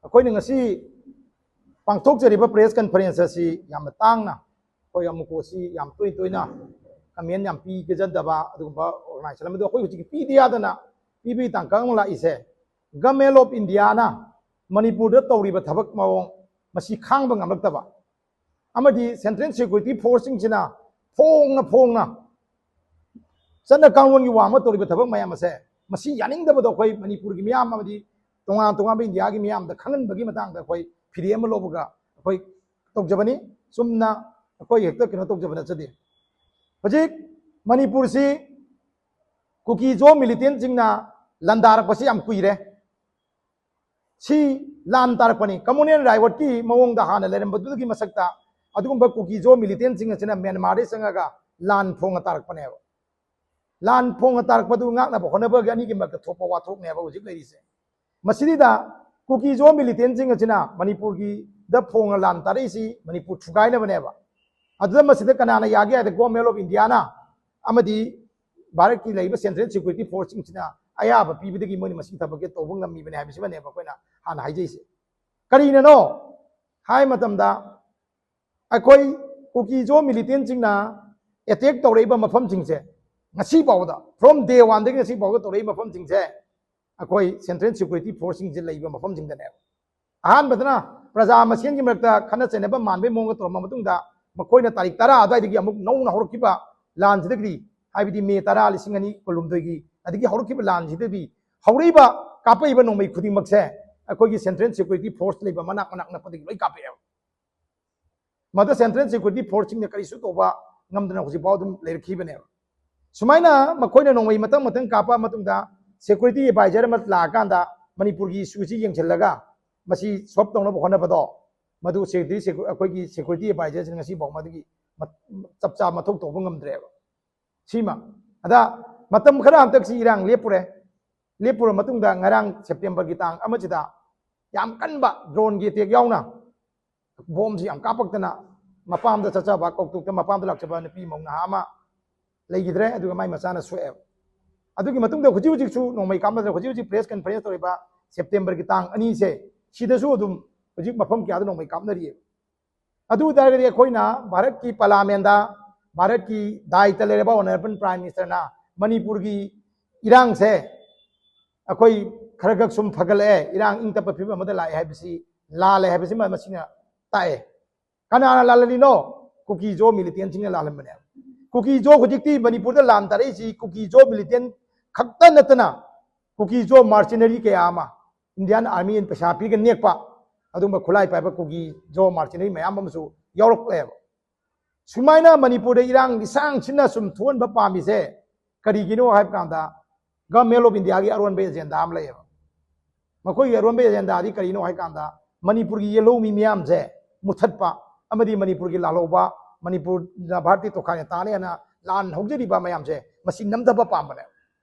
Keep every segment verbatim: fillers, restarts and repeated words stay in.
ꯑꯩꯈꯣꯏꯅ ꯉꯁꯤ ꯄꯥꯡꯊꯣꯛꯆꯔꯤꯕ press conference ꯑꯁꯤ ꯌꯥꯝꯅ ꯇꯥꯡꯅ, ꯑꯩꯈꯣꯏ ꯑꯃꯨꯛꯀꯣꯁꯤ ꯌꯥꯝ ꯇꯣꯏ ꯇꯣꯏꯅ comment ꯌꯥꯝ ꯄꯤꯒꯖꯗꯕ ꯑꯗꯨꯒꯨꯝꯕ organization ꯑꯃꯗꯣ ꯑꯩꯈꯣꯏ ꯍꯧꯖꯤꯛ ꯄꯤꯗ ꯌꯥꯗꯅ ꯄꯤꯕꯒꯤ ꯇꯥꯡꯀꯛ ꯑꯃ ꯂꯥꯛꯏꯁꯦ, Government of Indiaꯅ ꯃꯅꯤꯄꯨꯔꯗ ꯇꯧꯔꯤꯕ ꯊꯕꯛ ꯃꯑꯣꯡ ꯃꯁꯤ ꯈꯥꯡꯕ ꯉꯝꯂꯛꯇꯕ ꯑꯃꯗꯤ Central Security Forceꯁꯤꯡꯁꯤꯅ ꯐꯣꯡꯅ ꯐꯣꯡꯅ ꯆꯠꯅ ꯀꯥꯡꯂꯣꯟꯒꯤ ꯋꯥꯡꯃ ꯇꯧꯔꯤꯕ ꯊꯕꯛ ꯃꯌꯥꯝ ꯑꯁꯦ ꯃꯁꯤ ꯌꯥꯅꯤꯡꯗꯕꯗꯣ ꯑꯩꯈꯣꯏ ꯃꯅꯤꯄꯨꯔꯒꯤ ꯃꯤꯌꯥꯝ ꯑꯃꯗꯤ ꯇꯣꯉꯥꯟ ꯇꯣꯉꯥꯟꯕ ꯏꯟꯗꯤꯌꯥꯒꯤ ꯃꯤꯌꯥꯝꯗ ꯈꯪꯍꯟꯕꯒꯤ ꯃꯇꯥꯡꯗ ꯑꯩꯈꯣꯏ ꯐꯤꯔꯦꯞ ꯑꯃ ꯂꯧꯕꯒ ꯑꯩꯈꯣꯏ ꯇꯧꯖꯕꯅꯤ꯫ ꯆꯨꯝꯅ ꯑꯩꯈꯣꯏ ꯍꯦꯛꯇ ꯀꯩꯅꯣ ꯇꯧꯖꯕ ꯅꯠꯆꯗꯦ꯫ ꯍꯧꯖꯤꯛ ꯃꯅꯤꯄꯨꯔꯁꯤ ꯀꯨꯀꯤ ꯖꯣ militantꯁꯤꯡꯅ ꯂꯥꯟꯗꯥꯔꯛꯄꯁꯤ ꯌꯥꯝ ꯀꯨꯏꯔꯦ꯫ ꯁꯤ ꯂꯥꯟ ꯇꯥꯔꯛꯄꯅꯤ꯫ Communal riotꯀꯤ ꯃꯑꯣꯡꯗ ꯍꯥꯟꯅ ꯂꯩꯔꯝꯕꯗꯨꯒꯤ ꯃꯁꯛꯇ ꯑꯗꯨꯒꯨꯝꯕ ꯀꯨꯀꯤ ꯖꯣ militantꯁꯤꯡ ꯑꯁꯤꯅ ꯃ꯭ꯌꯥꯟꯃꯥꯔꯗꯒꯤ ꯆꯪꯉꯒ ꯂꯥꯟ ꯐꯣꯡꯉ ꯇꯥꯔꯛꯄꯅꯦꯕ꯫ ꯂꯥꯟ ꯐꯣꯡꯉ ꯇꯥꯔꯛꯄꯗꯨ ꯉꯥꯛꯅꯕ ꯍꯣꯠꯅꯕꯒꯤ ꯑꯅꯤꯒꯤ ꯃꯔꯛꯇ ꯊꯣꯛꯄ ꯋꯥꯊꯣꯛꯅꯦꯕ ꯍꯧꯖꯤꯛ ꯂꯩꯔꯤꯁꯦ꯫ ꯃꯁꯤꯗ ꯀꯨꯀꯤ ꯖꯣ militantꯁꯤꯡ ꯑꯁꯤꯅ ꯃꯅꯤꯄꯨꯔꯒꯤꯗ ꯐꯣꯡꯉ ꯂꯥꯟ ꯇꯥꯔꯛꯏꯁꯤ ꯃꯅꯤꯄꯨꯔ ꯊꯨꯒꯥꯏꯅꯕꯅꯦꯕ꯫ ꯑꯗꯨꯗ ꯃꯁꯤꯗ ꯀꯅꯥꯅ ꯌꯥꯒꯦ ꯍꯥꯏꯗ Government of Indiaꯅ ꯑꯃꯗꯤ ꯚꯥꯔꯠꯀꯤ ꯂꯩꯔꯤꯕ Central Security Forceꯁꯤꯡꯁꯤꯅ ꯑꯌꯥꯕ ꯄꯤꯕꯗꯒꯤ ꯃꯣꯏꯅ ꯃꯁꯤꯒꯤ ꯊꯕꯛꯁꯦ ꯇꯧꯕ ꯉꯝꯃꯤꯕꯅꯦ ꯍꯥꯏꯕꯁꯤꯃꯅꯦꯕ ꯑꯩꯈꯣꯏꯅ ꯍꯥꯟꯅ ꯍꯥꯏꯖꯩꯁꯦ꯫ ꯀꯔꯤꯅꯅꯣ ꯍꯥꯏ ꯃꯇꯝꯗ ꯑꯩꯈꯣꯏ ꯀꯨꯀꯤ ꯖꯣ militantꯁꯤꯡꯅ attack ꯇꯧꯔꯛꯏꯕ ꯃꯐꯝꯁꯤꯡꯁꯦ ꯉꯁꯤ ꯐꯥꯎꯕꯗ, from day oneꯗꯒꯤ ꯉꯁꯤ ꯐꯥꯎꯕꯗ ꯇꯧꯔꯛꯏꯕ ꯃꯐꯝꯁꯤꯡꯁꯦ ꯑꯩꯈꯣꯏ Central Security Forceꯁꯤꯡꯁꯦ ꯂꯩꯕ ꯃꯐꯝꯁꯤꯡꯗꯅꯦꯕ꯫ ꯑꯍꯥꯟꯕꯗꯅ ꯄ꯭ꯔꯖꯥ ꯃꯁꯦꯟꯒꯤ ꯃꯔꯛꯇ ꯈꯠꯅ ꯆꯩꯅꯕ ꯃꯥꯟꯕꯒꯤ ꯃꯑꯣꯡꯗ ꯇꯧꯔꯝꯕ ꯃꯇꯨꯡꯗ ꯃꯈꯣꯏꯅ ꯇꯥꯔꯤꯛ ꯇꯔꯥ ꯑꯗꯨꯋꯥꯏꯗꯒꯤ ꯑꯃꯨꯛ ꯅꯧꯅ ꯍꯧꯔꯛꯈꯤꯕ ꯂꯥꯟꯁꯤꯗꯒꯤꯗꯤ, ꯍꯥꯏꯕꯗꯤ ꯃꯦ ꯇꯔꯥ ꯂꯤꯁꯤꯡ ꯑꯅꯤ ꯀꯨꯟꯍꯨꯝꯗꯣꯏꯒꯤ ꯑꯗꯒꯤ ꯍꯧꯔꯛꯈꯤꯕ ꯂꯥꯟꯁꯤꯗꯒꯤ ꯍꯧꯔꯛꯏꯕ ꯀꯥꯞꯄꯛꯏꯕ ꯅꯣꯡꯃꯩ ꯈꯨꯗꯤꯡꯃꯛꯁꯦ ꯑꯩꯈꯣꯏꯒꯤ Central Security Force ꯂꯩꯕ ꯃꯅꯥꯛ ꯃꯅꯥꯛ ꯅꯛꯄꯗꯒꯤ ꯂꯣꯏ ꯀꯥꯞꯄꯛꯑꯦꯕ꯫ ꯃꯗꯨ Central Security Forceꯁꯤꯡꯅ ꯀꯔꯤꯁꯨ ꯇꯧꯕ ꯉꯝꯗꯅ ꯍꯧꯖꯤꯛꯐꯥꯎ ꯑꯗꯨꯝ ꯂꯩꯔꯛꯈꯤꯕꯅꯦꯕ꯫ ꯁꯨꯃꯥꯏꯅ ꯃꯈꯣꯏꯅ ꯅꯣꯡꯃꯩ ꯃꯊꯪ ꯃꯊꯪ ꯀꯥꯞꯄ ꯃꯇꯨꯡꯗ security advisor ꯑꯃ ꯂꯥꯛꯑꯀꯥꯟꯗ ꯃꯅꯤꯄꯨꯔꯒꯤ issueꯁꯤ ꯌꯦꯡꯁꯤꯜꯂꯒ ꯃꯁꯤ solve ꯇꯧꯅꯕ ꯍꯣꯠꯅꯕꯗꯣ, ꯃꯗꯨ security, ꯑꯩꯈꯣꯏꯒꯤ security advisorꯁꯤꯡ ꯉꯁꯤꯐꯥꯎ ꯃꯗꯨꯒꯤ ꯆꯞ ꯆꯥꯕ ꯃꯊꯧ ꯇꯧꯕ ꯉꯝꯗ꯭ꯔꯦꯕ꯫ ꯁꯤꯃ꯫ ꯑꯗ ꯃꯇꯝ ꯈꯔ ꯍꯟꯗꯛꯁꯤ ꯏꯔꯥꯡ ꯂꯦꯞꯄꯨꯔꯦ꯫ ꯂꯦꯞꯄꯨꯔ ꯃꯇꯨꯡꯗ ꯉꯔꯥꯡ Septemberꯒꯤ ꯇꯥꯡ ꯑꯃꯁꯤꯗ ꯌꯥꯝ ꯀꯟꯕ droneꯒꯤ attack ꯌꯥꯎꯅ ꯕꯣꯝꯁꯤ ꯌꯥꯝ ꯀꯥꯞꯄꯛꯇꯅ ꯃꯄꯥꯝꯗ ꯆꯠꯆꯕ, ꯀꯧꯇꯨꯛꯇ ꯃꯄꯥꯝꯗ ꯂꯥꯛꯆꯕ ꯅꯨꯄꯤ ꯃꯧ ꯅꯍꯥ ꯑꯃ ꯂꯩꯈꯤꯗ꯭ꯔꯦ, ꯑꯗꯨꯒ ꯃꯥꯏ ꯃꯆꯥꯅ ꯁꯣꯛꯑꯦꯕ꯫ ꯑꯗꯨꯒꯤ ꯃꯇꯨꯡꯗ ꯍꯧꯖꯤꯛ ꯍꯧꯖꯤꯛꯁꯨ ꯅꯣꯡꯃꯩ ꯀꯥꯞꯅꯗꯅ ꯍꯧꯖꯤꯛ ꯍꯧꯖꯤꯛ press conference ꯇꯧꯔꯤꯕ Septemberꯒꯤ ꯇꯥꯡ ꯑꯅꯤꯁꯦ, ꯁꯤꯗꯁꯨ ꯑꯗꯨꯝ ꯍꯧꯖꯤꯛ ꯃꯐꯝ ꯀꯌꯥꯗ ꯅꯣꯡꯃꯩ ꯀꯥꯞꯅꯔꯤꯑꯕ꯫ ꯑꯗꯨ ꯑꯣꯏ ꯇꯥꯔꯒꯗꯤ ꯑꯩꯈꯣꯏꯅ ꯚꯥꯔꯠꯀꯤ ꯄꯥꯔꯂꯥꯃꯦꯟꯗ ꯚꯥꯔꯠꯀꯤ ꯗꯥꯏꯇ ꯂꯩꯔꯕ ꯑꯣꯅꯔꯦꯕꯜ ꯄ꯭ꯔꯥꯏꯝ ꯃꯤꯅꯤꯁꯇꯔꯅ ꯃꯅꯤꯄꯨꯔꯒꯤ ꯏꯔꯥꯡꯁꯦ ꯑꯩꯈꯣꯏ ꯈꯔ ꯈꯛ ꯁꯨꯝ ꯐꯒꯠꯂꯛꯑꯦ, ꯏꯔꯥꯡ ꯏꯪ ꯇꯞꯄ ꯐꯤꯕꯝ ꯑꯃꯗ ꯂꯥꯛꯑꯦ ꯍꯥꯏꯕꯁꯤ ꯂꯥꯜꯂꯦ ꯍꯥꯏꯕꯁꯤꯃ ꯃꯁꯤꯅ ꯇꯥꯛꯑꯦ꯫ ꯀꯅꯥꯅ ꯂꯥꯜꯍꯜꯂꯤꯅꯣ? ꯀꯨꯀꯤ ꯖꯣ ꯃꯤꯂꯤꯇꯦꯟꯁꯤꯡꯅ ꯂꯥꯜꯍꯟꯕꯅꯦ꯫ ꯀꯨꯀꯤ ꯖꯣ ꯍꯧꯖꯤꯛꯇꯤ ꯃꯅꯤꯄꯨꯔꯗ ꯂꯥꯟ ꯇꯥꯔꯛꯏꯁꯤ ꯀꯨꯀꯤ ꯖꯣ ꯃꯤꯂꯤꯇꯦꯟ ꯈꯛꯇ ꯅꯠꯇꯅ ꯀꯨꯀꯤ ꯖꯣ ꯃꯥꯔꯁꯤꯅꯔꯤ ꯀꯌꯥ ꯑꯃ ꯏꯟꯗꯤꯌꯥꯟ ꯑꯥꯔꯃꯤꯅ ꯄꯩꯁꯥ ꯄꯤꯔꯒ ꯅꯦꯛꯄ ꯑꯗꯨꯒꯨꯝꯕ ꯈꯨꯠꯂꯥꯏ ꯄꯥꯏꯕ ꯀꯨꯀꯤ ꯖꯣ ꯃꯥꯔꯁꯤꯅꯔꯤ ꯃꯌꯥꯝ ꯑꯃꯁꯨ ꯌꯥꯎꯔꯛꯂꯦꯕ꯫ ꯁꯨꯃꯥꯏꯅ ꯃꯅꯤꯄꯨꯔꯗ ꯏꯔꯥꯡ ꯂꯤꯁꯥꯡ ꯁꯤꯟꯅ ꯁꯨꯝ ꯊꯣꯛꯍꯟꯕ ꯄꯥꯝꯃꯤꯁꯦ ꯀꯔꯤꯒꯤꯅꯣ ꯍꯥꯏꯕ ꯀꯥꯟꯗ Government of Indiaꯒꯤ ꯑꯔꯣꯟꯕ ꯑꯦꯖꯦꯟꯗꯥ ꯑꯃ ꯂꯩꯌꯦꯕ꯫ ꯃꯈꯣꯏꯒꯤ ꯑꯔꯣꯟꯕ ꯑꯦꯖꯦꯟꯗꯥꯗꯤ ꯀꯔꯤꯅꯣ ꯍꯥꯏ ꯀꯥꯟꯗ ꯃꯅꯤꯄꯨꯔꯒꯤ ꯌꯦꯜꯍꯧꯃꯤ ꯃꯤꯌꯥꯝꯁꯦ ꯃꯨꯊꯠꯄ ꯑꯃꯗꯤ ꯃꯅꯤꯄꯨꯔꯒꯤ ꯂꯥꯜꯍꯧꯕ, ꯃꯅꯤꯄꯨꯔꯅ ꯚꯥꯔꯠꯀꯤ ꯇꯣꯈꯥꯏꯅ ꯇꯥꯅꯤ ꯍꯥꯏꯅ ꯂꯥꯟ ꯍꯧꯖꯔꯤꯕ ꯃꯌꯥꯝꯁꯦ ꯃꯁꯤ ꯅꯝꯊꯕ ꯄꯥꯝꯕꯅꯦ꯫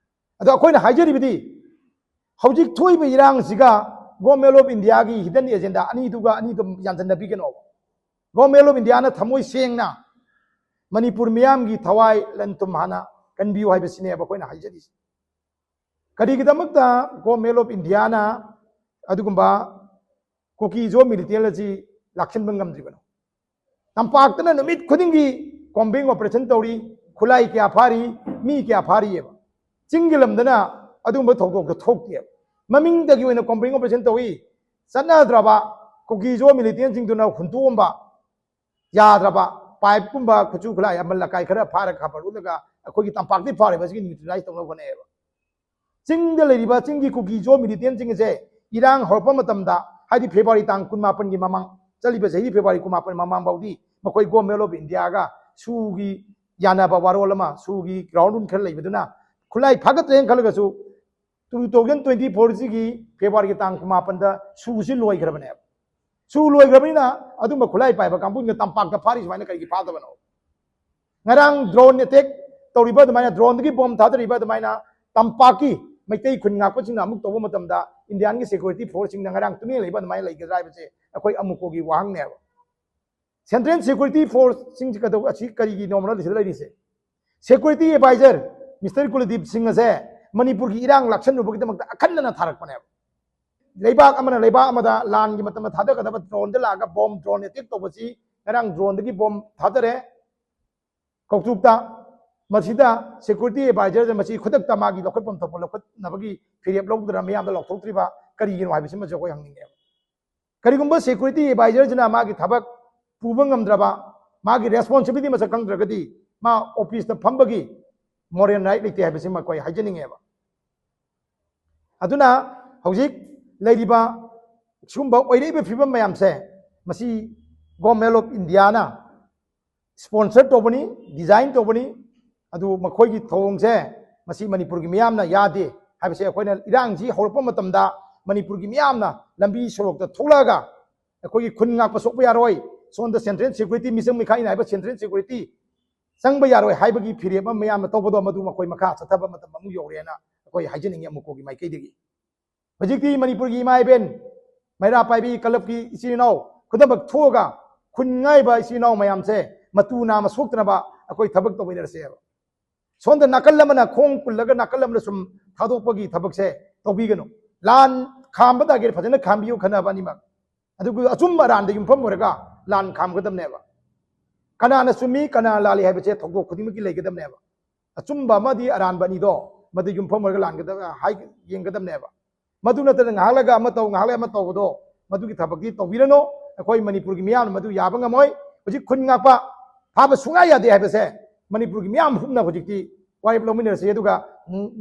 ꯑꯗꯣ ꯑꯩꯈꯣꯏꯅ ꯍꯥꯏꯖꯔꯤꯕꯗꯤ ꯍꯧꯖꯤꯛ ꯊꯣꯛꯏꯕ ꯏꯔꯥꯡꯁꯤꯒ Government of Indiaꯒꯤ hidden agenda ꯑꯅꯤꯗꯨꯒ ꯑꯅꯤꯗꯨ ꯌꯥꯟꯁꯤꯟꯅꯕꯤꯒꯅꯣꯕ꯫ Government of Indiaꯅ ꯊꯃꯣꯏ ꯁꯦꯡꯅ ꯃꯅꯤꯄꯨꯔ ꯃꯤꯌꯥꯝꯒꯤ ꯊꯋꯥꯏ ꯂꯟ ꯊꯨꯝ ꯍꯥꯟꯅ ꯀꯟꯕꯤꯌꯨ ꯍꯥꯏꯕꯁꯤꯅꯦꯕ ꯑꯩꯈꯣꯏꯅ ꯍꯥꯏꯖꯔꯤꯁꯦ꯫ ꯀꯔꯤꯒꯤꯗꯃꯛꯇ Government of Indiaꯅ ꯑꯗꯨꯒꯨꯝꯕ ꯀꯨꯀꯤ ꯖꯣ ꯃꯤꯂꯤꯇꯦꯟ ꯑꯁꯤ ꯂꯥꯛꯁꯤꯟꯕ ꯉꯝꯗ꯭ꯔꯤꯕꯅꯣ? ꯇꯝꯄꯥꯛꯇꯅ ꯅꯨꯃꯤꯠ ꯈꯨꯗꯤꯡꯒꯤ combing operation ꯇꯧꯔꯤ, ꯈꯨꯠꯂꯥꯏ ꯀꯌꯥ ꯐꯥꯔꯤ, ꯃꯤ ꯀꯌꯥ ꯐꯥꯔꯤꯑꯕ꯫ ꯆꯤꯡꯒꯤ ꯂꯝꯗꯅ ꯑꯗꯨꯒꯨꯝꯕ ꯊꯧꯗꯣꯛꯇꯣ ꯊꯣꯛꯇꯦꯕ꯫ ꯃꯃꯤꯡꯗꯒꯤ ꯑꯣꯏꯅ combing operation ꯇꯧꯏ, ꯆꯠꯅꯗ꯭ꯔꯕ ꯀꯨꯀꯤ ꯖꯣ ꯃꯤꯂꯤꯇꯦꯟꯁꯤꯡꯗꯨꯅ ꯍꯨꯟꯇꯣꯛꯑꯝꯕ ꯌꯥꯗ꯭ꯔꯕ ꯄꯥꯏꯞꯀꯨꯝꯕ ꯈꯨꯠꯁꯨ ꯈꯨꯠꯂꯥꯏ ꯑꯃ ꯂꯀꯥꯏ ꯈꯔ ꯐꯥꯔꯒ ꯈꯥꯄꯔ ꯎꯠꯂꯒ ꯑꯩꯈꯣꯏꯒꯤ ꯇꯝꯄꯥꯛꯇꯒꯤ ꯐꯥꯔꯤꯕꯁꯤꯒꯤ neutralize ꯇꯧꯅꯕ ꯍꯣꯠꯅꯩꯌꯦꯕ꯫ ꯆꯤꯡꯗ ꯂꯩꯔꯤꯕ ꯆꯤꯡꯒꯤ ꯀꯨꯀꯤ ꯖꯣ ꯃꯤꯂꯤꯇꯦꯟꯁꯤꯡ ꯑꯁꯦ ꯏꯔꯥꯡ ꯍꯧꯔꯛꯄ ꯃꯇꯝꯗ, ꯍꯥꯏꯗꯤ ꯐꯦꯕ꯭ꯔꯨꯋꯥꯔꯤ ꯇꯥꯡ ꯀꯨꯟꯃꯥꯄꯟꯒꯤ ꯃꯃꯥꯡ, ꯆꯠꯂꯤꯕ ꯆꯍꯤ ꯐꯦꯕ꯭ꯔꯨꯋꯥꯔꯤ ꯀꯨꯟꯃꯥꯄꯟ ꯃꯃꯥꯡ ꯐꯥꯎꯗꯤ ꯃꯈꯣꯏ Government of Indiaꯒ ꯁꯨꯒꯤ ꯌꯥꯅꯕ ꯋꯥꯔꯣꯜ ꯑꯃ, ꯁꯨꯒꯤ ground rule ꯈꯔ ꯂꯩꯕꯗꯨꯅ ꯈꯨꯠꯂꯥꯏ ꯐꯥꯒꯠꯇ꯭ꯔꯦꯅ ꯈꯜꯂꯒꯁꯨ two thousand twenty fourꯁꯤꯒꯤ ꯐꯦꯕ꯭ꯔꯨꯋꯥꯔꯤꯒꯤ ꯇꯥꯡ ꯀꯨꯟꯃꯥꯄꯟꯗ ꯁꯨꯁꯤ ꯂꯣꯏꯈ꯭ꯔꯕꯅꯦꯕ꯫ ꯁꯨ ꯂꯣꯏꯈ꯭ꯔꯕꯅꯤꯅ ꯑꯗꯨꯝꯕ ꯈꯨꯠꯂꯥꯏ ꯄꯥꯏꯕ ꯀꯥꯡꯕꯨꯅ ꯇꯝꯄꯥꯛꯇ ꯐꯥꯔꯤ ꯁꯨꯃꯥꯏꯅ ꯀꯔꯤꯒꯤ ꯐꯥꯗꯕꯅꯣ? ꯉꯔꯥꯡ drone attack ꯇꯧꯔꯤꯕ ꯑꯗꯨꯃꯥꯏꯅ, droneꯗꯒꯤ bomb ꯊꯥꯗꯔꯤꯕ ꯑꯗꯨꯃꯥꯏꯅ ꯇꯝꯄꯥꯛꯀꯤ ꯃꯩꯇꯩ ꯈꯨꯟ ꯉꯥꯛꯄꯁꯤꯡꯅ ꯑꯃꯨꯛ ꯇꯧꯕ ꯃꯇꯝꯗ Indianꯒꯤ security forceꯁꯤꯡꯅ ꯉꯔꯥꯡ ꯇꯨꯃꯤꯟꯅ ꯂꯩꯕ ꯑꯗꯨꯃꯥꯏꯅ ꯂꯩꯒꯗ꯭ꯔꯥ ꯍꯥꯏꯕꯁꯦ ꯑꯩꯈꯣꯏ ꯑꯃꯨꯛꯀꯣꯒꯤ ꯋꯥꯍꯪꯅꯦꯕ꯫ Central security forceꯁꯤꯡꯁꯤ ꯀꯩꯗꯧ-, ꯑꯁꯤ ꯀꯔꯤꯒꯤ normal ꯁꯤꯗ ꯂꯩꯔꯤꯁꯦ? Security advisor Mister ꯀꯨꯂꯗꯤꯞ ꯁꯤꯡ ꯑꯁꯦ ꯃꯅꯤꯄꯨꯔꯒꯤ ꯏꯔꯥꯡ ꯂꯥꯛꯁꯟꯅꯕꯒꯤꯗꯃꯛꯇ ꯑꯈꯟꯅꯅ ꯊꯥꯔꯛꯄꯅꯦꯕ꯫ ꯂꯩꯕꯥꯛ ꯑꯃꯅ ꯂꯩꯕꯥꯛ ꯑꯃꯗ ꯂꯥꯟꯒꯤ ꯃꯇꯝꯗ ꯊꯥꯗꯒꯗꯕ ꯗ꯭ꯔꯣꯟꯗ ꯂꯥꯛꯑꯒ ꯕꯣꯝ ꯗ꯭ꯔꯣꯟ ꯑꯦꯇꯦꯛ ꯇꯧꯕꯁꯤ ꯉꯔꯥꯡ ꯗ꯭ꯔꯣꯟꯗꯒꯤ ꯕꯣꯝ ꯊꯥꯗꯔꯦ ꯀꯧꯇ꯭ꯔꯨꯛꯇ꯫ ꯃꯁꯤꯗ ꯁꯦꯀ꯭ꯌꯨꯔꯤꯇꯤ ꯑꯦꯗꯚꯥꯏꯖꯔꯁꯦ ꯃꯁꯤ ꯈꯨꯗꯛꯇ ꯃꯥꯒꯤ ꯂꯧꯈꯠꯐꯝ ꯊꯣꯛꯄ ꯂꯧꯈꯠꯅꯕꯒꯤ ꯐꯤꯔꯦꯞ ꯂꯧꯗꯅ ꯃꯤꯌꯥꯝꯗ ꯂꯥꯎꯊꯣꯛꯇ꯭ꯔꯤꯕ ꯀꯔꯤꯒꯤꯅꯣ ꯍꯥꯏꯕꯁꯤꯃꯁꯨ ꯑꯩꯈꯣꯏ ꯍꯪꯅꯤꯡꯉꯦꯕ꯫ ꯀꯔꯤꯒꯨꯝꯕ ꯁꯦꯀ꯭ꯌꯨꯔꯤꯇꯤ ꯑꯦꯗꯚꯥꯏꯖꯔꯁꯤꯅ ꯃꯥꯒꯤ ꯊꯕꯛ ꯄꯨꯕ ꯉꯝꯗ꯭ꯔꯕ, ꯃꯥꯒꯤ ꯔꯦꯁꯄꯣꯟꯁꯤꯕꯤꯂꯤꯇꯤ ꯃꯁꯛ ꯈꯪꯗ꯭ꯔꯒꯗꯤ ꯃꯥ ꯑꯣꯐꯤꯁꯇ ꯐꯝꯕꯒꯤ ꯃꯣꯔꯦꯜ ꯔꯥꯏꯠ ꯂꯩꯇꯦ ꯍꯥꯏꯕꯁꯤꯃ ꯑꯩꯈꯣꯏ ꯍꯥꯏꯖꯅꯤꯡꯉꯦꯕ꯫ ꯑꯗꯨꯅ ꯍꯧꯖꯤꯛ ꯂꯩꯔꯤꯕ ꯁꯤꯒꯨꯝꯕ ꯑꯣꯏꯔꯛꯏꯕ ꯐꯤꯕꯝ ꯃꯌꯥꯝꯁꯦ ꯃꯁꯤ ꯒꯣꯔꯃꯦꯟ ꯑꯣꯐ ꯏꯟꯗꯤꯌꯥꯅ ꯁ꯭ꯄꯣꯟꯁꯔ ꯇꯧꯕꯅꯤ, ꯗꯤꯖꯥꯏꯟ ꯇꯧꯕꯅꯤ꯫ ꯑꯗꯨ ꯃꯈꯣꯏꯒꯤ ꯊꯧꯑꯣꯡꯁꯦ ꯃꯁꯤ ꯃꯅꯤꯄꯨꯔꯒꯤ ꯃꯤꯌꯥꯝꯅ ꯌꯥꯗꯦ ꯍꯥꯏꯕꯁꯦ ꯑꯩꯈꯣꯏꯅ ꯏꯔꯥꯡꯁꯤ ꯍꯧꯔꯛꯄ ꯃꯇꯝꯗ ꯃꯅꯤꯄꯨꯔꯒꯤ ꯃꯤꯌꯥꯝꯅ ꯂꯝꯕꯤ ꯁꯣꯔꯣꯛꯇ ꯊꯣꯛꯂꯛꯑꯒ ꯑꯩꯈꯣꯏꯒꯤ ꯈꯨꯟ ꯉꯥꯛꯄ ꯁꯣꯛꯄ ꯌꯥꯔꯣꯏ, ꯁꯣꯝꯗ ꯁꯦꯟꯇ꯭ꯔꯦꯜ ꯁꯦꯀ꯭ꯌꯨꯔꯤꯇꯤ, ꯃꯤꯆꯪ ꯃꯤꯈꯥꯏꯅ ꯍꯥꯏꯕ ꯁꯦꯟꯇ꯭ꯔꯦꯜ ꯁꯦꯀ꯭ꯌꯨꯔꯤꯇꯤ ꯆꯪꯕ ꯌꯥꯔꯣꯏ ꯍꯥꯏꯕꯒꯤ ꯐꯤꯔꯦꯞ ꯑꯃ ꯃꯌꯥꯝꯅ ꯇꯧꯕꯗꯣ ꯃꯗꯨ ꯃꯈꯣꯏ ꯃꯈꯥ ꯆꯠꯊꯕ ꯃꯇꯝ ꯑꯃꯨꯛ ꯌꯧꯔꯦꯅ ꯑꯩꯈꯣꯏ ꯍꯥꯏꯖꯅꯤꯡꯉꯤ ꯑꯃꯨꯛꯀꯣꯒꯤ ꯃꯥꯏꯀꯩꯗꯒꯤ꯫ ꯍꯧꯖꯤꯛꯇꯤ ꯃꯅꯤꯄꯨꯔꯒꯤ ꯏꯃꯥ ꯏꯕꯦꯟ, ꯃꯩꯔꯥ ꯄꯥꯏꯕꯤ ꯀꯂꯕꯀꯤ ꯏꯆꯤꯜ ꯏꯅꯥꯎ ꯈꯨꯗꯤꯡꯃꯛ ꯊꯣꯛꯑꯒ ꯈꯨꯟ ꯉꯥꯏꯕ ꯏꯆꯤꯜ ꯏꯅꯥꯎ ꯃꯌꯥꯝꯁꯦ ꯃꯇꯨ ꯅꯥꯝꯃ ꯁꯣꯛꯇꯅꯕ ꯑꯩꯈꯣꯏ ꯊꯕꯛ ꯇꯧꯃꯤꯟꯅꯔꯁꯦꯕ꯫ ꯁꯣꯝꯗ ꯅꯥꯀꯜ ꯑꯃꯅ ꯈꯣꯡ ꯄꯨꯜꯂꯒ ꯅꯥꯀꯜ ꯑꯃꯅ ꯁꯨꯝ ꯊꯥꯗꯣꯛꯄꯒꯤ ꯊꯕꯛꯁꯦ ꯇꯧꯕꯤꯒꯅꯨ꯫ ꯂꯥꯟ ꯈꯥꯝꯕ ꯇꯥꯔꯒꯗꯤ ꯐꯖꯅ ꯈꯥꯝꯕꯤꯌꯨ ꯈꯟꯅꯕ ꯑꯅꯤꯃꯛ꯫ ꯑꯗꯨꯒ ꯑꯆꯨꯝꯕ ꯑꯔꯥꯟꯗ ꯌꯨꯝꯐꯝ ꯑꯣꯏꯔꯒ ꯂꯥꯟ ꯈꯥꯝꯒꯗꯕꯅꯦꯕ꯫ ꯀꯅꯥꯅ ꯆꯨꯝꯃꯤ, ꯀꯅꯥꯅ ꯂꯥꯜꯂꯤ ꯍꯥꯏꯕꯁꯦ ꯊꯧꯗꯣꯛ ꯈꯨꯗꯤꯡꯃꯛꯀꯤ ꯂꯩꯒꯗꯕꯅꯦꯕ꯫ ꯑꯆꯨꯝꯕ ꯑꯃꯗꯤ ꯑꯔꯥꯟꯕ ꯑꯅꯤꯗꯣ ꯃꯗꯨ ꯌꯨꯝꯐꯝ ꯑꯣꯏꯔꯒ ꯂꯥꯟꯒꯗꯕ ꯍꯥꯏ ꯌꯦꯡꯒꯗꯕꯅꯦꯕ꯫ ꯃꯗꯨ ꯅꯠꯇꯅ ꯉꯥꯏꯍꯥꯛ ꯂꯩꯒ ꯑꯃ ꯇꯧ, ꯉꯥꯏꯍꯥꯛ ꯂꯩꯒ ꯑꯃ ꯇꯧꯕꯗꯣ ꯃꯗꯨꯒꯤ ꯊꯕꯛꯇꯤ ꯇꯧꯕꯤꯔꯅꯨ꯫ ꯑꯩꯈꯣꯏ ꯃꯅꯤꯄꯨꯔꯒꯤ ꯃꯤꯌꯥꯝꯅ ꯃꯗꯨ ꯌꯥꯕ ꯉꯝꯃꯣꯏ꯫ ꯍꯧꯖꯤꯛ ꯈꯨꯟ ꯉꯥꯛꯄ ꯐꯥꯕ ꯁꯨꯡꯌꯥ ꯌꯥꯗꯦ ꯍꯥꯏꯕꯁꯦ ꯃꯅꯤꯄꯨꯔꯒꯤ ꯃꯤꯌꯥꯝ ꯄꯨꯝꯅ ꯍꯧꯖꯤꯛꯇꯤ ꯋꯥꯔꯦꯞ ꯂꯧꯃꯤꯟꯅꯔꯁꯤ꯫ ꯑꯗꯨꯒ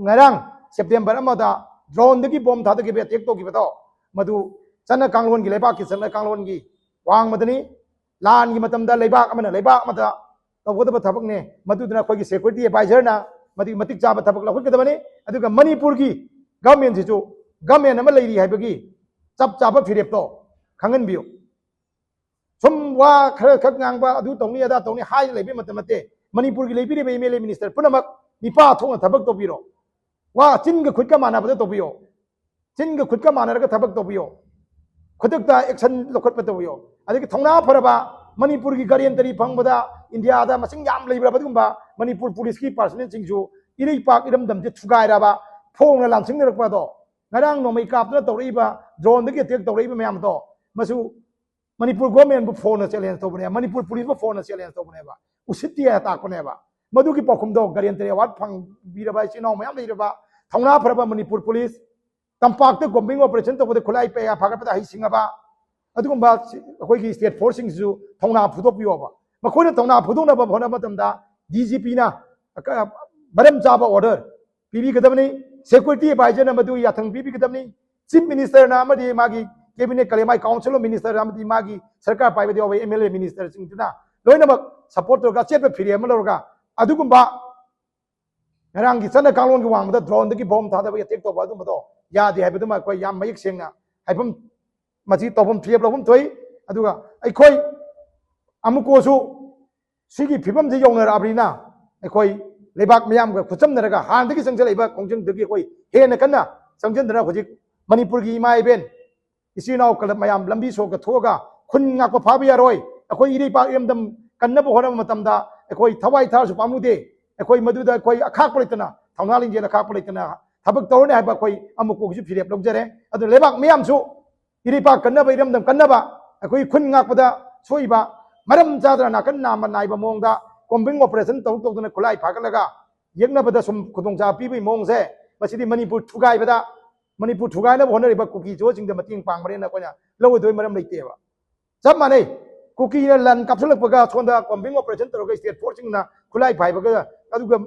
ꯉꯔꯥꯡ ꯁꯦꯞꯇꯦꯝꯕꯔ ꯑꯃꯗ ꯗ꯭ꯔꯣꯟꯗꯒꯤ ꯕꯣꯝ ꯊꯥꯗꯈꯤꯕ, ꯑꯦꯇꯦꯛ ꯇꯧꯈꯤꯕꯗꯣ ꯃꯗꯨ ꯆꯠꯅ ꯀꯥꯡꯂꯣꯟꯒꯤ, ꯂꯩꯕꯥꯛꯀꯤ ꯆꯠꯅ ꯀꯥꯡꯂꯣꯟꯒꯤ ꯋꯥꯡꯃꯗꯅꯤ꯫ ꯂꯥꯟꯒꯤ ꯃꯇꯝꯗ ꯂꯩꯕꯥꯛ ꯑꯃꯅ ꯂꯩꯕꯥꯛ ꯑꯃꯗ ꯇꯧꯒꯗꯕ ꯊꯕꯛꯅꯦ꯫ ꯃꯗꯨꯗꯨꯅ ꯑꯩꯈꯣꯏꯒꯤ ꯁꯦꯀ꯭ꯌꯨꯔꯤꯇꯤ ꯑꯦꯗꯚꯥꯏꯖꯔꯅ ꯃꯗꯨꯒꯤ ꯃꯇꯤꯛ ꯆꯥꯕ ꯊꯕꯛ ꯂꯧꯈꯠꯀꯗꯕꯅꯤ꯫ ꯑꯗꯨꯒ ꯃꯅꯤꯄꯨꯔꯒꯤ ꯒꯚꯔꯟꯃꯦꯟꯁꯤꯁꯨ ꯒꯚꯔꯟꯃꯦꯟ ꯑꯃ ꯂꯩꯔꯤ ꯍꯥꯏꯕꯒꯤ ꯆꯞ ꯆꯥꯕ ꯐꯤꯔꯦꯞꯇꯣ ꯈꯪꯍꯟꯕꯤꯌꯨ꯫ ꯁꯨꯝ ꯋꯥ ꯈꯔ ꯈꯛ ꯉꯥꯡꯕ, ꯑꯗꯨ ꯇꯧꯅꯤ ꯑꯗꯥ ꯇꯧꯅꯤ ꯍꯥꯏꯅ ꯂꯩꯕꯒꯤ ꯃꯇꯝ ꯅꯠꯇꯦ꯫ ꯃꯅꯤꯄꯨꯔꯒꯤ ꯂꯩꯕꯤꯔꯤꯕ ꯑꯦꯝ ꯑꯦꯜ ꯑꯦ ꯃꯤꯅꯤꯁꯇꯔ ꯄꯨꯝꯅꯃꯛ ꯃꯤꯄꯥ ꯊꯣꯛꯅ ꯊꯕꯛ ꯇꯧꯕꯤꯔꯣ꯫ ꯋꯥ ꯆꯤꯟꯒ ꯈꯨꯠꯀ ꯃꯥꯟꯅꯕꯗ ꯇꯧꯕꯤꯌꯣ꯫ ꯆꯤꯟꯒ ꯈꯨꯠꯀ ꯃꯥꯟꯅꯔꯒ ꯊꯕꯛ ꯇꯧꯕꯤꯌꯣ꯫ ꯈꯨꯗꯛꯇ ꯑꯦꯛꯁꯟ ꯂꯧꯈꯠꯄ ꯇꯧꯕꯤꯌꯣ꯫ ꯑꯗꯒꯤ ꯊꯧꯅꯥ ꯐꯔꯕ ꯃꯅꯤꯄꯨꯔꯒꯤ ꯒꯥꯔꯦꯟꯇꯔꯤ ꯐꯪꯕꯗ ꯏꯟꯗꯤꯌꯥꯗ ꯃꯁꯤꯡ ꯌꯥꯝ ꯂꯩꯕ꯭ꯔꯕ ꯑꯗꯨꯒꯨꯝꯕ ꯃꯅꯤꯄꯨꯔ ꯄꯨꯂꯤꯁꯀꯤ ꯄꯥꯔꯁꯅꯦꯜꯁꯤꯡꯁꯨ ꯏꯔꯩꯄꯥꯛ ꯏꯔꯝꯗꯝꯁꯦ ꯊꯨꯒꯥꯏꯔꯕ, ꯐꯣꯡꯅ ꯂꯥꯟꯁꯤꯡꯅꯔꯛꯄ ꯑꯗꯣ ꯉꯔꯥꯡ ꯅꯣꯡꯃꯩ ꯀꯥꯞꯇꯅ ꯇꯧꯔꯛꯏꯕ, drone ꯗꯒꯤ attack ꯇꯧꯔꯛꯏꯕ ꯃꯌꯥꯝꯗꯣ, ꯃꯁꯨ ꯃꯅꯤꯄꯨꯔ government ꯕꯨ ꯐꯣꯟꯅ challenge ꯇꯧꯕꯅꯦ, ꯃꯅꯤꯄꯨꯔ police ꯕꯨ ꯐꯣꯟꯅ challenge ꯇꯧꯕꯅꯦꯕ, ꯎꯁꯤꯠꯇꯦ ꯍꯥꯏꯅ ꯇꯥꯛꯄꯅꯦꯕ꯫ ꯃꯗꯨꯒꯤ ꯄꯥꯎꯈꯨꯝꯗꯣ guarantee award ꯐꯪꯕꯤꯔꯕ ꯏꯆꯤꯟ ꯏꯅꯥꯎ ꯃꯌꯥꯝ ꯂꯩꯔꯕ, ꯊꯧꯅꯥ ꯐꯔꯕ ꯃꯅꯤꯄꯨꯔ police, ꯇꯝꯄꯥꯛꯇ combing operation ꯇꯧꯕꯗ ꯈꯨꯠꯂꯥꯏ ꯄꯩ ꯐꯥꯒꯠꯄꯗ ꯍꯩꯁꯤꯡꯉꯕ, ꯑꯗꯨꯒꯨꯝꯕ ꯑꯩꯈꯣꯏꯒꯤ state force ꯁꯤꯡꯁꯤꯁꯨ ꯊꯧꯅꯥ ꯐꯨꯗꯣꯛꯄꯤꯌꯣꯕ꯫ ꯃꯈꯣꯏꯅ ꯊꯧꯅꯥ ꯐꯨꯗꯣꯛꯅꯕ ꯍꯣꯠꯅꯕ ꯃꯇꯝꯗ D G P ꯅ ꯃꯔꯝ ꯆꯥꯕ order ꯄꯤꯕꯤꯒꯗꯕꯅꯤ꯫ Security advisor ꯅ ꯃꯗꯨ ꯌꯥꯊꯪ ꯄꯤꯕꯤꯒꯗꯕꯅꯤ꯫ Chief Minister ꯅ ꯑꯃꯗꯤ ꯃꯥꯒꯤ cabinet ꯀꯔꯤ, ꯃꯥꯒꯤ Council of Minister ꯑꯃꯗꯤ ꯃꯥꯒꯤ ꯁꯔꯀꯥꯔ ꯄꯥꯏꯕꯗ ꯌꯥꯎꯕ M L A minister ꯁꯤꯡꯗꯨꯅ ꯂꯣꯏꯅꯃꯛ support ꯇꯧꯔꯒ, ꯑꯆꯦꯠꯄ ꯐꯤꯔꯦꯞ ꯑꯃ ꯂꯧꯔꯒ, ꯑꯗꯨꯒꯨꯝꯕ ꯉꯔꯥꯡꯒꯤ ꯆꯠꯅ ꯀꯥꯡꯂꯣꯟꯒꯤ ꯋꯥꯡꯃꯗ drone ꯗꯒꯤ bomb ꯊꯥꯗꯕ, attack ꯇꯧꯕ ꯑꯗꯨꯝꯕꯗꯣ ꯌꯥꯗꯦ ꯍꯥꯏꯕꯗꯨꯃ ꯑꯩꯈꯣꯏ ꯌꯥꯝ ꯃꯌꯦꯛ ꯁꯦꯡꯅ ꯍꯥꯏꯐꯝ, ꯃꯁꯤ ꯇꯧꯐꯝ ꯐꯤꯔꯦꯞ ꯂꯧꯐꯝ ꯊꯣꯛꯏ꯫ ꯑꯗꯨꯒ ꯑꯩꯈꯣꯏ ꯑꯃꯨꯛꯀꯣꯁꯨ ꯁꯤꯒꯤ ꯐꯤꯕꯝꯁꯤ ꯌꯧꯅꯔꯛꯑꯕꯅꯤꯅ, ꯑꯩꯈꯣꯏ ꯂꯩꯕꯥꯛ ꯃꯤꯌꯥꯝꯒ ꯈꯨꯠꯆꯝꯅꯔꯒ, ꯍꯥꯟꯅꯗꯒꯤ ꯆꯪꯁꯤꯜꯂꯛꯏꯕ ꯈꯣꯡꯖꯪꯗꯒꯤ ꯑꯩꯈꯣꯏ ꯍꯦꯟꯅ ꯀꯟꯅ ꯆꯪꯁꯤꯟꯗꯅ, ꯍꯧꯖꯤꯛ ꯃꯅꯤꯄꯨꯔꯒꯤ ꯏꯃꯥ ꯏꯕꯦꯟ, ꯏꯆꯤꯜ ꯏꯅꯥꯎ ꯀꯂꯕ ꯃꯌꯥꯝ ꯂꯝꯕꯤ ꯁꯣꯔꯣꯛꯇ ꯊꯣꯛꯑꯒ ꯈꯨꯟ ꯉꯥꯛꯄ ꯐꯥꯕ ꯌꯥꯔꯣꯏ꯫ ꯑꯩꯈꯣꯏ ꯏꯔꯩꯄꯥꯛ ꯏꯔꯝꯗꯝ ꯀꯟꯅꯕ ꯍꯣꯠꯅꯕ ꯃꯇꯝꯗ ꯑꯩꯈꯣꯏ ꯊꯋꯥꯏ ꯊꯥꯔꯁꯨ ꯄꯥꯝꯃꯨꯗꯦ꯫ ꯑꯩꯈꯣꯏ ꯃꯗꯨꯗ ꯑꯩꯈꯣꯏ ꯑꯈꯥꯛꯄ ꯂꯩꯇꯅ, ꯊꯧꯅꯥ ꯂꯤꯡꯖꯦꯜ ꯑꯈꯥꯛꯄ ꯂꯩꯇꯅ ꯊꯕꯛ ꯇꯧꯔꯅꯤ ꯍꯥꯏꯕ ꯑꯩꯈꯣꯏ ꯑꯃꯨꯛꯀꯣꯒꯤꯁꯨ ꯐꯤꯔꯦꯞ ꯂꯧꯖꯔꯦ꯫ ꯑꯗꯨꯅ ꯂꯩꯕꯥꯛ ꯃꯤꯌꯥꯝꯁꯨ ꯏꯔꯩꯄꯥꯛ ꯀꯟꯅꯕ, ꯏꯔꯝꯗꯝ ꯀꯟꯅꯕ, ꯑꯩꯈꯣꯏ ꯈꯨꯟ ꯉꯥꯛꯄꯗ ꯁꯣꯛꯏꯕ, ꯃꯔꯝ ꯆꯥꯗꯅ ꯅꯥꯀꯟ ꯅꯥꯝꯃ ꯅꯥꯏꯕ ꯃꯑꯣꯡꯗ combing operation ꯇꯧ ꯇꯧꯗꯅ ꯈꯨꯠꯂꯥꯏ ꯐꯥꯒꯠꯂꯒ ꯌꯦꯛꯅꯕꯗ ꯁꯨꯝ ꯈꯨꯗꯣꯡꯆꯥꯕ ꯄꯤꯕꯒꯤ ꯃꯑꯣꯡꯁꯦ, ꯃꯁꯤꯗꯤ ꯃꯅꯤꯄꯨꯔ ꯊꯨꯒꯥꯏꯕꯗ, ꯃꯅꯤꯄꯨꯔ ꯊꯨꯒꯥꯏꯅꯕ ꯍꯣꯠꯅꯔꯤꯕ ꯀꯨꯀꯤ ꯖꯣꯁꯤꯡꯗ ꯃꯇꯦꯡ ꯄꯥꯡꯕꯅꯦꯅ ꯑꯩꯈꯣꯏꯅ ꯂꯧꯔꯨꯗꯣꯏ ꯃꯔꯝ ꯂꯩꯇꯦꯕ꯫ ꯆꯞ ꯃꯥꯟꯅꯩ꯫ ꯀꯨꯀꯤꯅ ꯂꯥꯟ ꯀꯥꯞꯁꯤꯜꯂꯛꯄꯒ ꯁꯣꯝꯗ combing operation ꯇꯧꯔꯒ state force ꯁꯤꯡꯅ ꯈꯨꯠꯂꯥꯏ ꯐꯥꯏꯕꯒ ꯑꯗꯨꯒ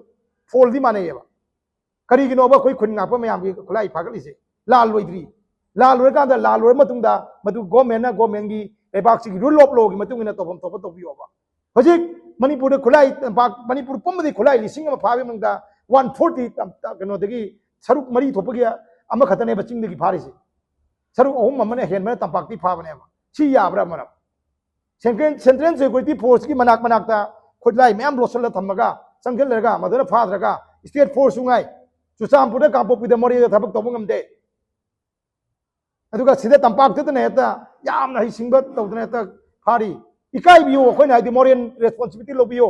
ꯐꯣꯜꯗꯤ ꯃꯥꯟꯅꯩꯌꯦꯕ꯫ ꯀꯔꯤꯒꯤꯅꯣꯕ ꯑꯩꯈꯣꯏ ꯈꯨꯟ ꯉꯥꯛꯄ ꯃꯌꯥꯝꯒꯤ ꯈꯨꯠꯂꯥꯏ ꯐꯥꯒꯠꯂꯤꯁꯦ? ꯂꯥꯜ ꯂꯣꯏꯗ꯭ꯔꯤ꯫ ꯂꯥꯜ ꯂꯣꯏꯔꯀꯥꯟꯗ, ꯂꯥꯜ ꯂꯣꯏꯔ ꯃꯇꯨꯡꯗ ꯃꯗꯨ government ꯅ, government ꯀꯤ ꯂꯩꯕꯥꯛꯁꯤꯒꯤ rule of law ꯒꯤ ꯃꯇꯨꯡ ꯏꯟꯅ ꯇꯧꯐꯝ ꯊꯣꯛꯄ ꯇꯧꯕꯤꯌꯣꯕ꯫ ꯍꯧꯖꯤꯛ ꯃꯅꯤꯄꯨꯔꯗ ꯈꯨꯠꯂꯥꯏ ꯇꯝꯄꯥꯛ, ꯃꯅꯤꯄꯨꯔ ꯄꯨꯝꯕꯗꯤ ꯈꯨꯠꯂꯥꯏ ꯂꯤꯁꯤꯡ ꯑꯃ ꯐꯥꯕꯒꯤ ꯃꯅꯨꯡꯗ one forty ꯇꯝ-, ꯇ-, ꯀꯩꯅꯣꯗꯒꯤ ꯁꯔꯨꯛ ꯃꯔꯤ ꯊꯣꯛꯄꯒꯤ ꯑꯃꯈꯛꯇꯅꯦꯕ ꯆꯤꯡꯗꯒꯤ ꯐꯥꯔꯤꯁꯦ꯫ ꯁꯔꯨꯛ ꯑꯍꯨꯝ ꯑꯃꯅ ꯍꯦꯟꯕꯅ ꯇꯝꯄꯥꯛꯇꯒꯤ ꯐꯥꯕꯅꯦꯕ꯫ ꯁꯤ ꯌꯥꯕ꯭ꯔꯥ ꯃꯔꯝ? Central, Central Security Force ꯀꯤ ꯃꯅꯥꯛ ꯃꯅꯥꯛꯇ ꯈꯨꯠꯂꯥꯏ ꯃꯌꯥꯝ ꯂꯣꯠꯁꯤꯜꯂ ꯊꯝꯃꯒ, ꯆꯪꯁꯤꯜꯂꯒ ꯃꯗꯨꯅ ꯐꯥꯗ꯭ꯔꯒ, state force ꯁꯨ ꯉꯥꯏ, ꯆꯨꯔꯆꯥꯟꯄꯨꯔꯗ, ꯀꯥꯡꯄꯣꯛꯄꯤꯗ, ꯃꯣꯔꯦꯗ ꯊꯕꯛ ꯇꯧꯕ ꯉꯝꯗꯦ꯫ ꯑꯗꯨꯒ ꯁꯤꯗ ꯇꯝꯄꯥꯛꯇꯨꯗꯅ ꯍꯦꯛꯇ ꯌꯥꯝꯅ ꯍꯩꯁꯤꯡꯕ ꯇꯧꯗꯅ ꯍꯦꯛꯇ ꯐꯥꯔꯤ꯫ ꯏꯀꯥꯏꯕꯤꯌꯨ, ꯑꯩꯈꯣꯏꯅ ꯍꯥꯏꯗꯤ moral responsibility ꯂꯧꯕꯤꯌꯨ꯫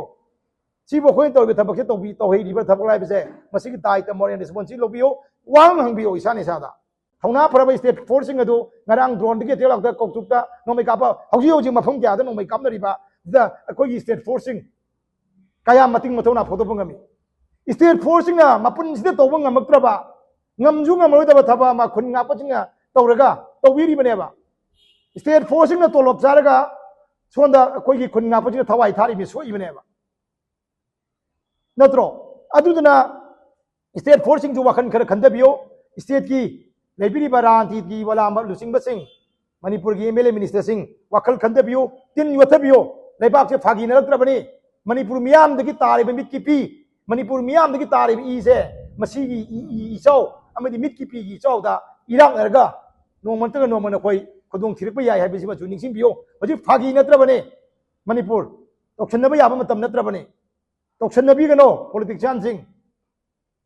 ꯁꯤꯕꯨ ꯑꯩꯈꯣꯏꯅ ꯇꯧꯔꯤꯕ ꯊꯕꯛꯁꯦ ꯇꯧꯕꯤ-, ꯇꯧꯍꯩꯔꯤꯕ꯭ꯔꯥ ꯊꯕꯛ ꯍꯥꯏꯕꯁꯦ, ꯃꯁꯤꯒꯤ ꯗꯥꯏꯇ moral responsibility ꯂꯧꯕꯤꯌꯨ꯫ ꯋꯥꯍꯪ ꯍꯪꯕꯤꯌꯨ ꯏꯁꯥꯅ ꯏꯁꯥꯗ꯫ ꯊꯧꯅꯥ ꯐꯔꯕ state forceꯁꯤꯡ ꯑꯗꯨ ꯉꯔꯥꯡ droneꯗꯒꯤ attack ꯂꯥꯛꯇ ꯀꯧꯇꯨꯛꯇ ꯅꯣꯡꯃꯩ ꯀꯥꯞꯄ, ꯍꯧꯖꯤꯛ ꯍꯧꯖꯤꯛ ꯃꯐꯝ ꯀꯌꯥꯗ ꯅꯣꯡꯃꯩ ꯀꯥꯞꯅꯔꯤꯕ, ꯁꯤꯗ ꯑꯩꯈꯣꯏꯒꯤ state forceꯁꯤꯡ ꯀꯌꯥ ꯃꯇꯤꯛ ꯃꯊꯧꯅꯥ ꯐꯣꯡꯗꯣꯛꯄ ꯉꯝꯃꯤ? State forceꯁꯤꯡꯅ ꯃꯄꯨꯟꯁꯤꯗ ꯇꯧꯕ ꯉꯝꯃꯛꯇ꯭ꯔꯕ, ꯉꯝꯁꯨ ꯉꯝꯃꯔꯣꯏꯗꯕ ꯊꯕꯛ ꯑꯃ ꯈꯨꯟ ꯉꯥꯛꯄꯁꯤꯡꯅ ꯇꯧꯔꯒ ꯇꯧꯕꯤꯔꯤꯕꯅꯦꯕ꯫ State forceꯁꯤꯡꯅ ꯇꯣꯂꯣꯞ ꯆꯥꯔꯒ ꯁꯣꯝꯗ ꯑꯩꯈꯣꯏꯒꯤ ꯈꯨꯟ ꯉꯥꯛꯄꯁꯤꯡꯅ ꯊꯋꯥꯏ ꯊꯥꯔꯤꯕꯅꯤ, ꯁꯣꯛꯏꯕꯅꯦꯕ, ꯅꯠꯇ꯭ꯔꯣ? ꯑꯗꯨꯗꯨꯅ state forceꯁꯤꯡꯁꯨ ꯋꯥꯈꯜ ꯈꯔ ꯈꯟꯊꯕꯤꯌꯣ꯫ stateꯀꯤ ꯂꯩꯕꯤꯔꯤꯕ ꯔꯥꯖꯅꯤꯇꯤꯒꯤ ꯋꯥꯂꯥ ꯂꯨꯆꯤꯡꯕꯁꯤꯡ, ꯃꯅꯤꯄꯨꯔꯒꯤ MLA ministerꯁꯤꯡ ꯋꯥꯈꯜ ꯈꯟꯊꯕꯤꯌꯨ, ꯇꯤꯟ ꯌꯣꯠꯊꯕꯤꯌꯨ꯫ ꯂꯩꯕꯥꯛꯁꯦ ꯐꯥꯒꯤꯅꯔꯛꯇ꯭ꯔꯕꯅꯤ꯫ ꯃꯅꯤꯄꯨꯔ ꯃꯤꯌꯥꯝꯗꯒꯤ ꯇꯥꯔꯤꯕ ꯃꯤꯠꯀꯤ ꯄꯤ, ꯃꯅꯤꯄꯨꯔ ꯃꯤꯌꯥꯝꯗꯒꯤ ꯇꯥꯔꯤꯕ ꯏꯁꯦ, ꯃꯁꯤꯒꯤ ꯏ, ꯏ, ꯏꯆꯥꯎ ꯑꯃꯗꯤ ꯃꯤꯠꯀꯤ ꯄꯤꯒꯤ ꯏꯆꯥꯎꯗ ꯏꯔꯥꯛꯅꯔꯒ ꯅꯣꯡꯃ ꯅꯠꯇ꯭ꯔꯒ ꯅꯣꯡꯃ ꯅꯈꯣꯏ ꯈꯨꯗꯣꯡ ꯊꯤꯔꯛꯄ ꯌꯥꯏ ꯍꯥꯏꯕꯁꯤꯃꯁꯨ ꯅꯤꯡꯁꯤꯡꯕꯤꯌꯨ꯫ ꯍꯧꯖꯤꯛ ꯐꯥꯒꯤ ꯅꯠꯇ꯭ꯔꯕꯅꯤ꯫ ꯃꯅꯤꯄꯨꯔ ꯇꯧꯁꯟꯅꯕ ꯌꯥꯕ ꯃꯇꯝ ꯅꯠꯇ꯭ꯔꯕꯅꯤ꯫ ꯇꯧꯁꯟꯅꯕꯤꯒꯅꯣ꯫ Politicianꯁꯤꯡ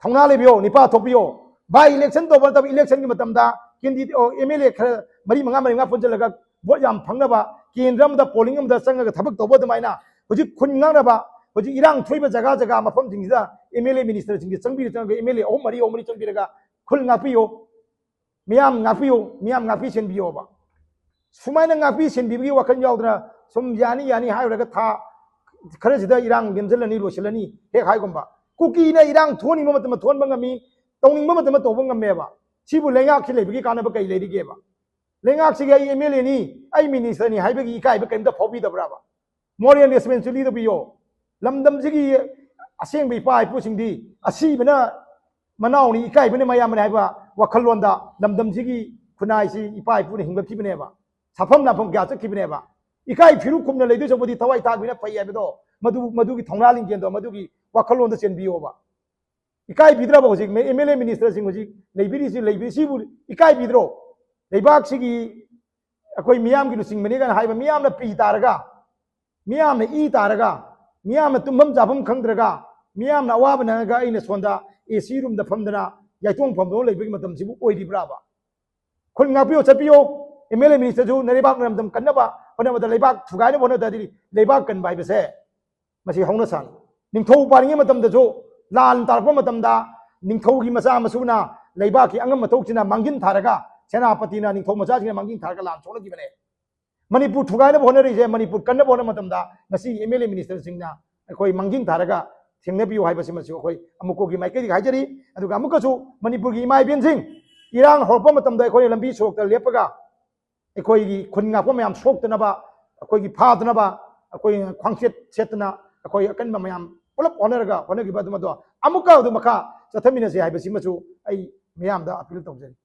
ꯊꯧꯅꯥ ꯂꯩꯕꯤꯌꯣ, ꯅꯤꯄꯥ ꯊꯣꯛꯄꯤꯌꯣ꯫ By election ꯇꯧꯕ ꯅꯠꯇꯕ, electionꯒꯤ ꯃꯇꯝꯗ candidate, ꯑꯣ, MLA ꯈꯔ ꯃꯔꯤ ꯃꯉꯥ, ꯃꯔꯤ ꯃꯉꯥ ꯄꯨꯟꯁꯤꯜꯂꯒ vote ꯌꯥꯝ ꯐꯪꯅꯕ, ꯀꯦꯟꯗ꯭ꯔ ꯑꯃꯗ polling ꯑꯃꯗ ꯆꯪꯉꯒ ꯊꯕꯛ ꯇꯧꯕ ꯑꯗꯨꯃꯥꯏꯅ ꯍꯧꯖꯤꯛ ꯈꯨꯟ ꯉꯥꯛꯅꯕ, ꯍꯧꯖꯤꯛ ꯏꯔꯥꯡ ꯊꯣꯛꯏꯕ ꯖꯒꯥ ꯖꯒꯥ ꯃꯐꯝꯁꯤꯡꯁꯤꯗ MLA ministerꯁꯤꯡꯁꯦ ꯆꯪꯕꯤꯔ ꯆꯪꯉꯒ MLA ꯑꯍꯨꯝ ꯃꯔꯤ, ꯑꯍꯨꯝ ꯃꯔꯤ ꯆꯪꯕꯤꯔꯒ ꯈꯨꯟ ꯉꯥꯛꯄꯤꯌꯣ, ꯃꯤꯌꯥꯝ ꯉꯥꯛꯄꯤꯌꯨ, ꯃꯤꯌꯥꯝ ꯉꯥꯛꯄꯤ ꯁꯦꯟꯕꯤꯌꯣꯕ꯫ ꯁꯨꯃꯥꯏꯅ ꯉꯥꯛꯄꯤ ꯁꯦꯟꯕꯤꯕꯒꯤ ꯋꯥꯈꯜ ꯌꯥꯎꯗꯅ ꯁꯨꯝ ꯌꯥꯅꯤ ꯌꯥꯅꯤ ꯍꯥꯏꯔꯨꯔꯒ ꯊꯥ ꯈꯔꯁꯤꯗ ꯏꯔꯥꯡ ꯅꯦꯝꯖꯜꯂꯅꯤ, ꯂꯣꯏꯁꯤꯜꯂꯅꯤ ꯍꯦꯛ ꯍꯥꯏꯒꯨꯝꯕ꯫ ꯀꯨꯀꯤꯅ ꯏꯔꯥꯡ ꯊꯣꯛꯍꯟꯅꯤꯡꯕ ꯃꯇꯝꯗ ꯊꯣꯛꯍꯟꯕ ꯉꯝꯃꯤ, ꯇꯧꯅꯤꯡꯕ ꯃꯇꯝꯗ ꯇꯧꯕ ꯉꯝꯃꯦꯕ꯫ ꯁꯤꯕꯨ ꯂꯩꯉꯥꯛꯁꯤ ꯂꯩꯕꯒꯤ ꯀꯥꯟꯅꯕ ꯀꯩ ꯂꯩꯔꯤꯒꯦꯕ? ꯂꯩꯉꯥꯛꯁꯤꯒꯤ ꯑꯩ MLAꯅꯤ, ꯑꯩ ministerꯅꯤ ꯍꯥꯏꯕꯒꯤ ꯏꯀꯥꯏꯕ ꯀꯩꯝꯇ ꯐꯥꯎꯕꯤꯗꯕ꯭ꯔꯥꯕ? Moral responsibility ꯇꯧꯕꯤꯌꯣ꯫ ꯂꯝꯗꯝꯁꯤꯒꯤ ꯑꯁꯦꯡꯕ ꯏꯄꯥ ꯏꯄꯨꯁꯤꯡꯗꯤ ꯑꯁꯤꯕꯅ ꯃꯅꯥꯎꯅꯤ, ꯏꯀꯥꯏꯕꯅ ꯃꯌꯥꯝꯕꯅꯤ ꯍꯥꯏꯕ ꯋꯥꯈꯜꯂꯣꯟꯗ ꯂꯝꯗꯝꯁꯤꯒꯤ ꯈꯨꯟꯅꯥꯏꯁꯤ ꯏꯄꯥ ꯏꯄꯨꯅ ꯍꯤꯡꯒꯠꯈꯤꯕꯅꯦꯕ꯫ ꯁꯥꯐꯝ ꯂꯥꯟꯐꯝ ꯀꯌꯥ ꯆꯠꯈꯤꯕꯅꯦꯕ꯫ ꯏꯀꯥꯏ ꯐꯤꯔꯨꯛ ꯈꯨꯝꯅ ꯂꯩꯗꯣꯏ ꯁꯔꯨꯛꯄꯨꯗꯤ ꯊꯋꯥꯏ ꯊꯥꯕꯤꯅ ꯐꯩ ꯍꯥꯏꯕꯗꯣ, ꯃꯗꯨ, ꯃꯗꯨꯒꯤ ꯊꯧꯅꯥ ꯂꯤꯡꯖꯦꯜꯗꯣ, ꯃꯗꯨꯒꯤ ꯋꯥꯈꯜꯂꯣꯟꯗꯣ ꯆꯦꯟꯕꯤꯌꯣꯕ꯫ ꯏꯀꯥꯏꯕꯤꯗ꯭ꯔꯕ ꯍꯧꯖꯤꯛ MLA ministerꯁꯤꯡ ꯍꯧꯖꯤꯛ ꯂꯩꯕꯤꯔꯤꯁꯤ, ꯂꯩꯕꯤꯔꯤ, ꯁꯤꯕꯨ ꯏꯀꯥꯏꯕꯤꯗ꯭ꯔꯣ? ꯂꯩꯕꯥꯛꯁꯤꯒꯤ ꯑꯩꯈꯣꯏ ꯃꯤꯌꯥꯝꯒꯤ ꯂꯨꯆꯤꯡꯕꯅꯤ ꯀꯥꯏꯅ ꯍꯥꯏꯕ ꯃꯤꯌꯥꯝꯅ ꯄꯤ ꯇꯥꯔꯒ, ꯃꯤꯌꯥꯝꯅ ꯏ ꯇꯥꯔꯒ, ꯃꯤꯌꯥꯝꯅ ꯇꯨꯝꯐꯝ ꯆꯥꯐꯝ ꯈꯪꯗ꯭ꯔꯒ, ꯃꯤꯌꯥꯝꯅ ꯑꯋꯥꯕ ꯅꯪꯉꯒ ꯑꯩꯅ ꯁꯣꯝꯗ AC roomꯗ ꯐꯝꯗꯅ ꯌꯥꯏꯇꯣꯡ ꯐꯝꯗꯣꯛ ꯂꯩꯕꯒꯤ ꯃꯇꯝꯁꯤꯕꯨ ꯑꯣꯏꯔꯤꯕ꯭ꯔꯥꯕ? ꯈꯨꯟ ꯉꯥꯛꯄꯤꯌꯣ, ꯆꯠꯄꯤꯌꯣ꯫ MLA ministerꯁꯨ ꯅꯔꯩꯕꯥꯛ ꯅꯔꯝꯗꯝ ꯀꯟꯅꯕ ꯍꯣꯠꯅꯕꯗ ꯂꯩꯕꯥꯛ ꯊꯨꯒꯥꯏꯅꯕ ꯍꯣꯠꯅꯗ꯭ꯔꯗꯤ ꯂꯩꯕꯥꯛ ꯀꯟꯕ ꯍꯥꯏꯕꯁꯦ ꯃꯁꯤ ꯍꯧꯅ ꯁꯥꯅꯤ꯫ ꯅꯤꯡꯊꯧ ꯄꯥꯜꯂꯤꯉꯩ ꯃꯇꯝꯗꯁꯨ ꯂꯥꯟ ꯇꯥꯔꯛꯄ ꯃꯇꯝꯗ ꯅꯤꯡꯊꯧꯒꯤ ꯃꯆꯥ ꯃꯁꯨꯅ ꯂꯩꯕꯥꯛꯀꯤ ꯑꯉꯝꯕ ꯊꯣꯛꯁꯤꯅ ꯃꯥꯡꯖꯤꯟ ꯊꯥꯔꯒ, ꯁꯦꯅꯥꯄꯇꯤꯅ ꯅꯤꯡꯊꯧ ꯃꯆꯥꯁꯤꯡꯅ ꯃꯥꯡꯖꯤꯟ ꯊꯥꯔꯒ ꯂꯥꯟ ꯁꯣꯛꯅꯈꯤꯕꯅꯦ꯫ ꯃꯅꯤꯄꯨꯔ ꯊꯨꯒꯥꯏꯅꯕ ꯍꯣꯠꯅꯔꯤꯁꯦ, ꯃꯅꯤꯄꯨꯔ ꯀꯟꯅꯕ ꯍꯣꯠꯅꯕ ꯃꯇꯝꯗ ꯉꯁꯤ ꯑꯦꯝ ꯑꯦꯜ ꯑꯦ ꯃꯤꯅꯤꯁꯇꯔꯁꯤꯡꯅ ꯑꯩꯈꯣꯏ ꯃꯥꯡꯖꯤꯟ ꯊꯥꯔꯒ ꯊꯦꯡꯅꯕꯤꯌꯨ ꯍꯥꯏꯕꯁꯤꯃꯁꯨ ꯑꯩꯈꯣꯏ ꯑꯃꯨꯛꯀꯣꯒꯤ ꯃꯥꯏꯀꯩꯗꯒꯤ ꯍꯥꯏꯖꯔꯤ꯫ ꯑꯗꯨꯒ ꯑꯃꯨꯛꯀꯁꯨ ꯃꯅꯤꯄꯨꯔꯒꯤ ꯏꯃꯥ ꯏꯕꯦꯟꯁꯤꯡ, ꯏꯔꯥꯡ ꯍꯧꯔꯛꯄ ꯃꯇꯝꯗ ꯑꯩꯈꯣꯏꯅ ꯂꯝꯕꯤ ꯁꯣꯔꯣꯛꯇ ꯂꯦꯞꯄꯒ ꯑꯩꯈꯣꯏꯒꯤ ꯈꯨꯟ ꯉꯥꯛꯄ ꯃꯌꯥꯝ ꯁꯣꯛꯇꯅꯕ, ꯑꯩꯈꯣꯏꯒꯤ ꯐꯥꯗꯅꯕ, ꯑꯩꯈꯣꯏ ꯈ꯭ꯋꯥꯡꯆꯦꯠ ꯁꯦꯠꯇꯅ ꯑꯩꯈꯣꯏ ꯑꯀꯟꯕ ꯃꯌꯥꯝ ꯄꯨꯂꯞ ꯍꯣꯠꯅꯔꯒ ꯍꯣꯠꯅꯈꯤꯕ ꯑꯗꯨ ꯃꯗꯣ ꯑꯃꯨꯛꯀ ꯑꯗꯨ ꯃꯈꯥ ꯆꯠꯊꯃꯤꯟꯅꯁꯤ ꯍꯥꯏꯕꯁꯤꯃꯁꯨ ꯑꯩ ꯃꯤꯌꯥꯝꯗ ꯑꯄꯤꯜ ꯇꯧꯖꯔꯤ꯫